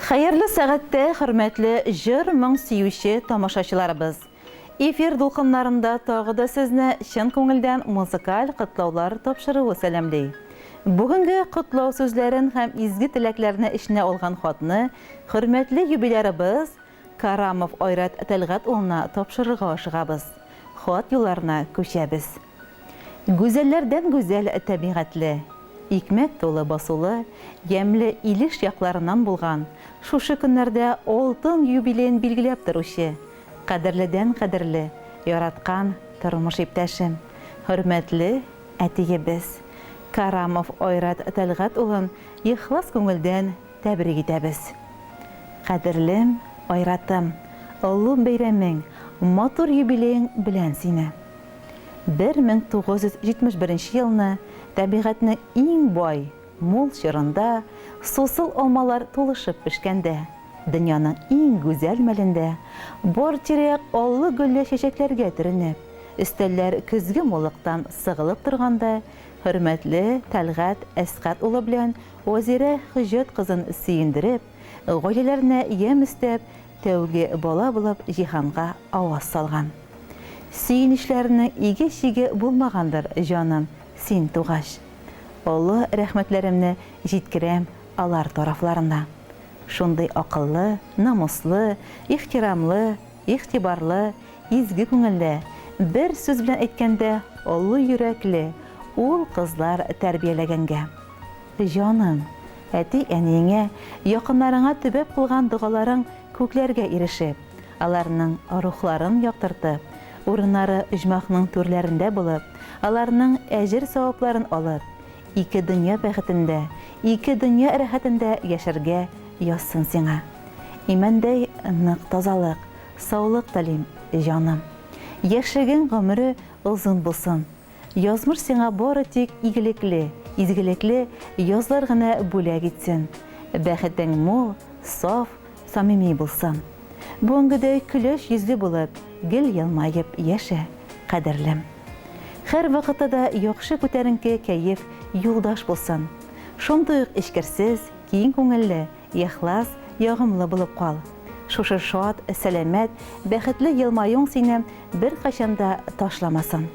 Хәерле сәгатьтә, хөрмәтле җыр-моң сөюче тамашачыларыбыз! Эфир дулкыннарында тагы да сезне чын күңелдән музыкаль котлаулар тапшыруы сәламли. Бүгенге котлау сүзләрен һәм изге теләкләрне эченә алган хатны хөрмәтле юбилярыбыз Карамов Айрат Тәлгать улына тапшырырга ашыгабыз. Хат юлларына күчәбез. Гүзәлләрдән гүзәл табигатьле, икмәк тулы басулы, ямьле Илеш якларыннан булган, шушы көннәрдә алтын юбилеен билгеләп торучы, кадерледән кадерле, яраткан тормыш иптәшем, хөрмәтле әтиебез, Карамов Айрат Тәлгать улын ихлас күңелдән тәбрик итәбез. Кадерлем, Айратым, олы бәйрәмең, матур юбилеең белән сине! 1971 елны табигатьнең иң бай, мул чорында, сусыл алмалар тулышып пешкәндә, дөньяның иң гүзәл мәлендә, бар тирә-як аллы-гөлле чәчәкләргә төренеп, өстәлләр көзге муллыктан сыгылып торганда, хөрмәтле Тәлгать Әсгать улы белән Вәзирә Хөҗҗәт кызын сөендереп, гаиләләренә ямь өстәп, тәүге бала булып җиһанга аваз салган. Сөенечләренең иге-чиге булмагандыр, җаным, син тугач. Олы рәхмәтләремне җиткерәм алар тарафларына. Шундый акыллы, намуслы, ихтирамлы, игътибарлы, изге күңелле, бер сүз белән әйткәндә, олы йөрәкле ул-кызлар тәрбияләгәнгә. Җаным, әти-әниеңә, якыннарыңа төбәп кылган догаларың күкләргә ирешеп, аларның рухларын яктыртып, урыннары оҗмахның түрләрендә булып, аларның әҗер-савапларын алып, ике дөнья бәхетендә, ике дөнья рәхәтендә яшәргә язсын сиңа. Имәндәй нык тазалык, саулык телим, җаным. Яшьлегең гомере озын булсын. Язмыш сиңа бары тик игелекле, изгелекле язлар гына бүләк итсен. Бәхетең мул, саф, самими булсын. Бүгенгедәй көләч йөзле булып, гел елмаеп яшә, кадерлем. Һәрвакытта да яхшы күтәренке кәеф юлдаш булсын. Шундый ук эчкерсез, киң күңелле, Ихлас, ягымлы булып кал. Шушы шат, сәламәт, бәхетле елмаюың сине беркайчан да ташламасын.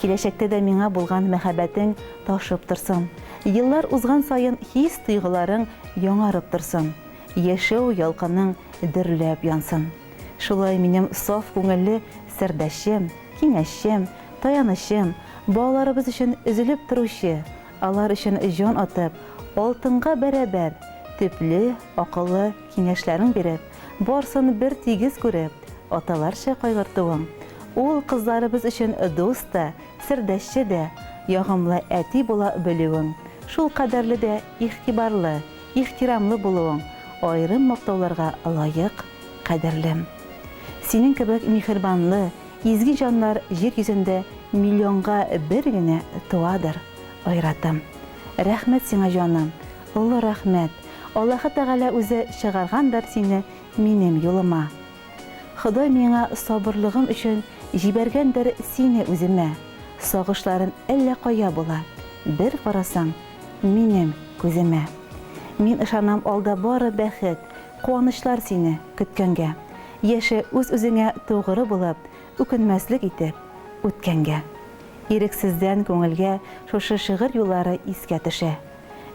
Киләчәктә дә миңа булган мәхәббәтең ташып торсын. Еллар узган саен хис-тойгыларың яңарып торсын. Яшәү ялкының дөрләп янсын. Шулай минем саф күңелле сердәшем, киңәшчем, таянычым, балаларыбыз өчен өзелеп торучы, Алар өчен җан атып, алтынга бәрабәр, төпле, акыллы киңәшләрең биреп, барсын бер тигез күреп, аталарча кайгыртуың, ул кызларыбыз өчен дус та, сердәшче дә, ягымлы әти була белүең, шулкадәрле дә игътибарлы, ихтирамлы булуың аерым мактауларга лаек, кадерлем. Синең кебек миһербанлы, изге җаннар җир йөзендә миллионга бер генә туадыр. Айратым. Рәхмәт сиңа, җаным, олы рәхмәт. Аллаһы Тәгалә үзе чыгаргандыр сине минем юлыма. Ходай миңа сабырлыгым өчен җибәргәндер сине үземә. Сагышларын әллә кая була, бер карасаң, минем күземә. Мин ышанам алда бары бәхет, куанычлар сине көткәнгә. Яшә үз-үзеңә тугры булып, үкенмәслек итеп, үткәнгә. Ирексездән күңелгә шушы шигырь юллары искә төшә.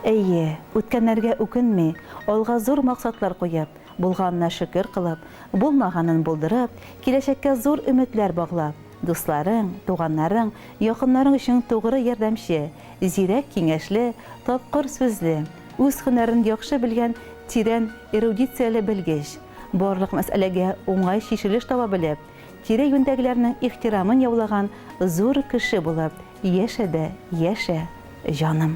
Әйе, үткәннәргә үкенми, алга зур максатлар куеп, булганына шөкер кылып, булмаганын булдырып, киләчәккә зур өметләр баглап, дусларың, туганнарың, якыннарың өчен тугры ярдәмче, зирәк киңәшле, тапкыр сүзле, үз һөнәрен яхшы белгән тирән эрудицияле белгеч, барлык мәсьәләгә уңай чишелеш таба белеп, Тирә-юньдәгеләрнең ихтирамын яулаган зур кеше булып яшә дә яшә, җаным.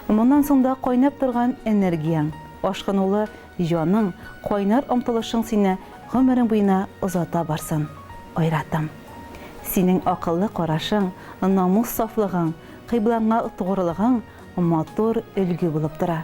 Моннан соң да кайнап торган энергияң, ашкынулы җаның, кайнар омтылышың сине гомерең буена озата барсын, Айратым. Синең акыллы карашың, намус сафлыгың, кыйблаңа тугрылыгың матур өлге булып тора.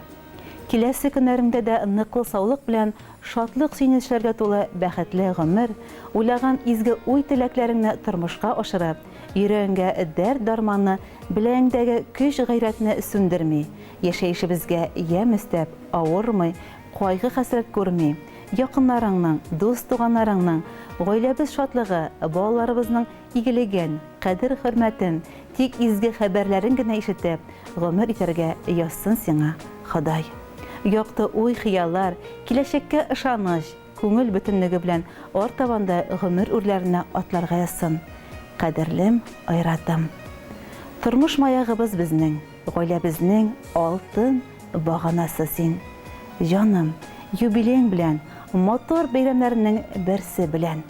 Киләсе көннәреңдә дә ныклы саулык белән шатлык-сөенечләргә тулы бәхетле гомер, уйлаган изге уй-теләкләреңне тормышка ашырып, йөрәгеңгә дәрт-дарманны, беләгеңдәге көч-гайрәтне сүндерми, яшәешебезгә ямь өстәп, авырмый, кайгы-хәсрәт күрми, якыннарыңның, дус-туганнарыңның, гаиләбез шатлыгы, балаларыбызның игелеген, кадер-хөрмәтен, тик изге хәбәрләрен генә ишетеп, гомер итәргә язсын сиңа, Ходай. Якты уй-хыяллар, киләчәккә ышаныч, күңел бөтенлеге белән артабан да гомер үрләренә атларга язсын, кадерлем Айратым. Тормыш маягыбыз безнең, гаиләбезнең алтын баганасы син. Җаным, юбилеең белән, матур бәйрәмнәреңнең берсе белән.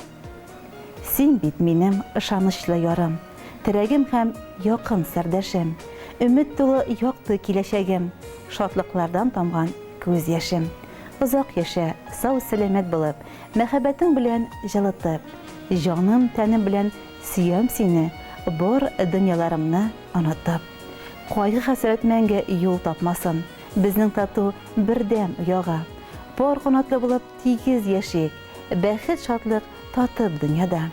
Син бит минем ышанычлы ярым, терәгем һәм якын сердәшем, өмет тулы якты киләчәгем, шатлыклардан тамган күз яшем. Озак яшә, сау-сәламәт булып, мәхәббәтең белән җылытып. Җаным-тәнем белән сөям сине, бар дөньяларымны онытып. Кайгы-хәсрәт мәңге юл тапмасын, безнең тату бердәм ояга. Пар канатлы булып тигез яшик, бәхет-шатлык татып дөньяда.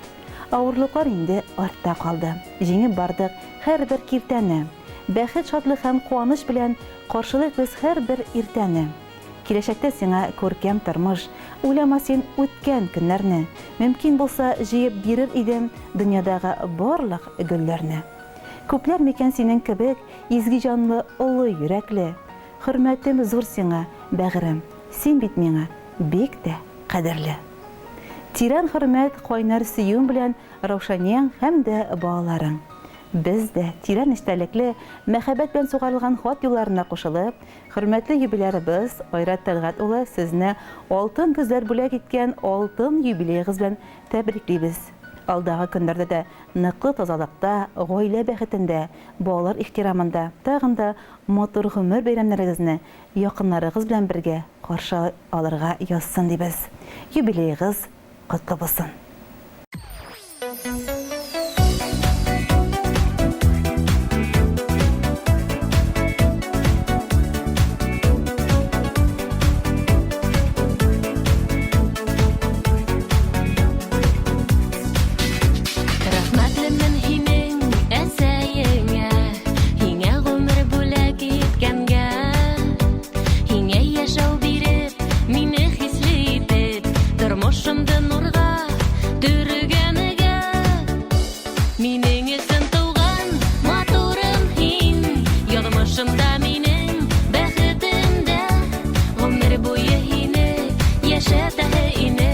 Авырлыклар инде артта калды, җиңеп бардык һәрбер киртәне. Бәхет-шатлык һәм куаныч белән каршылыйк без һәрбер иртәне. Киләчәктә сиңа күркәм тормыш, Уйлама син үткән көннәрне. Мөмкин булса, җыеп бирер идем Дөньядагы барлык гөлләрне. Күпләр микән синең кебек Изге җанлы, олы йөрәкле? Хөрмәтем зур сиңа, бәгърем, Син бит миңа бик тә кадерле. Тирән хөрмәт, кайнар сөюем белән Раушанияң һәм дә балаларың. Без дә, тирән эчтәлекле, мәхәббәт белән сугарылган хат юлларына кушылып, Хөрмәтле юбилярыбыз Айрат Тәлгать улы, сезне алтын көзләр бүләк иткән алтын юбилеегыз белән тәбриклибез. Алдагы көннәрдә дә ныклы тазалыкта, гаилә бәхетендә, балалар ихтирамында тагын да матур гомер бәйрәмнәрегезне якыннарыгыз белән бергә каршы алырга язсын дибез. Юбилеегыз котлы булсын! Рәхмәтлемен һинең әсәеңә, һиңә гомер бүләк иткәнгә. Һиңә яшәү биреп, мине хисле итеп, тормышымды нурга төргәнгә. Минең өчен туган матурым һин, язмышымда минем бәхетем дә. Гомер буе һине яшәтәһе ине,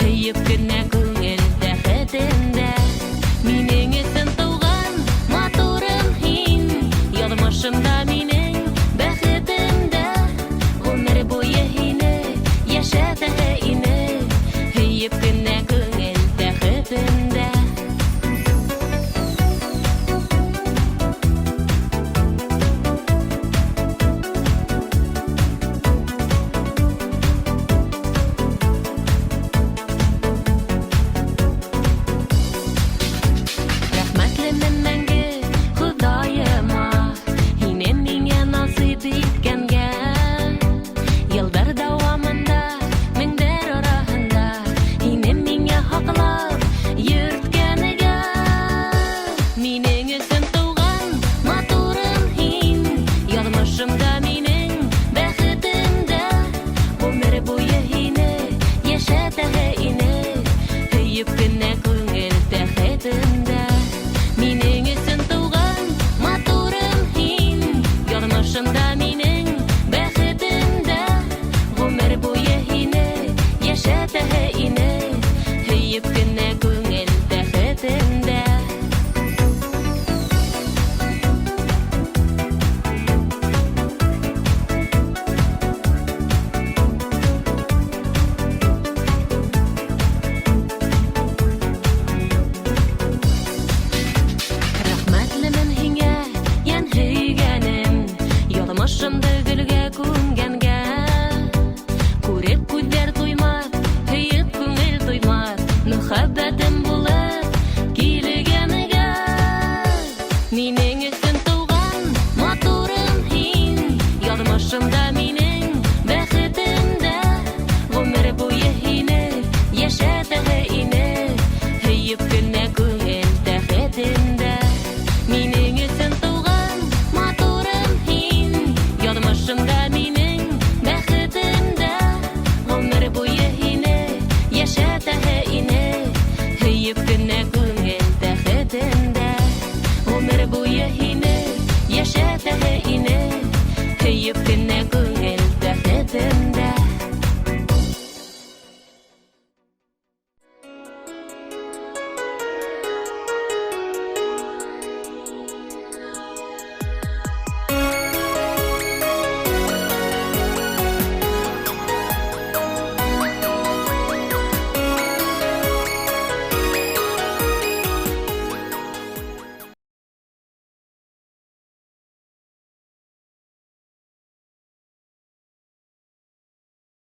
һөеп кенә күңел тәхетендә. Минең өчен туган матурым һин, язмышымда минем.